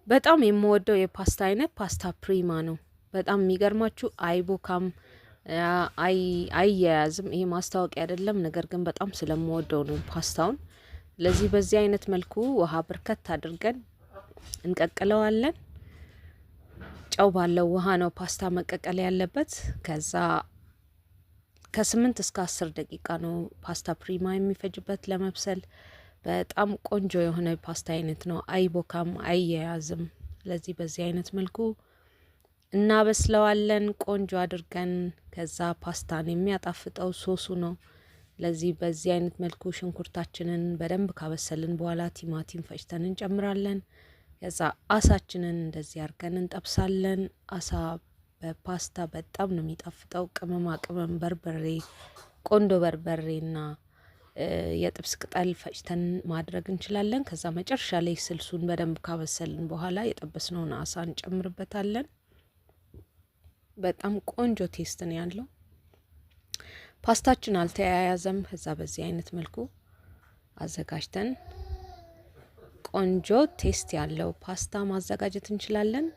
በጣም የምወደው የፓስታ አይነት ፓስታ ፕሪማ ነው። በጣም የሚገርማችሁ አይቦካም፣ አይያያዝም። ይሄ ማስታወቂያ አይደለም፣ ነገር ግን በጣም ስለምወደው ነው ፓስታውን። ስለዚህ በዚህ አይነት መልኩ ውሃ በርከት አድርገን እንቀቅለዋለን። ጨው ባለው ውሃ ነው ፓስታ መቀቀል ያለበት። ከዛ ከ8 እስከ 10 ደቂቃ ነው ፓስታ ፕሪማ የሚፈጅበት ለመብሰል። በጣም ቆንጆ የሆነ ፓስታ አይነት ነው። አይቦካም፣ አይያያዝም። ስለዚህ በዚህ አይነት መልኩ እናበስለዋለን ቆንጆ አድርገን። ከዛ ፓስታን የሚያጣፍጠው ሶሱ ነው። ስለዚህ በዚህ አይነት መልኩ ሽንኩርታችንን በደንብ ካበሰልን በኋላ ቲማቲም ፈጭተን እንጨምራለን። ከዛ አሳችንን እንደዚህ አድርገን እንጠብሳለን። አሳ በፓስታ በጣም ነው የሚጣፍጠው። ቅመማ ቅመም፣ በርበሬ፣ ቆንዶ በርበሬና የጥብስ ቅጠል ፈጭተን ማድረግ እንችላለን። ከዛ መጨረሻ ላይ ስልሱን በደንብ ካበሰልን በኋላ የጠበስነውን አሳ እንጨምርበታለን። በጣም ቆንጆ taste ነው ያለው። ፓስታችን አልተያያዘም። ከዛ በዚህ አይነት መልኩ አዘጋጅተን ቆንጆ taste ያለው ፓስታ ማዘጋጀት እንችላለን።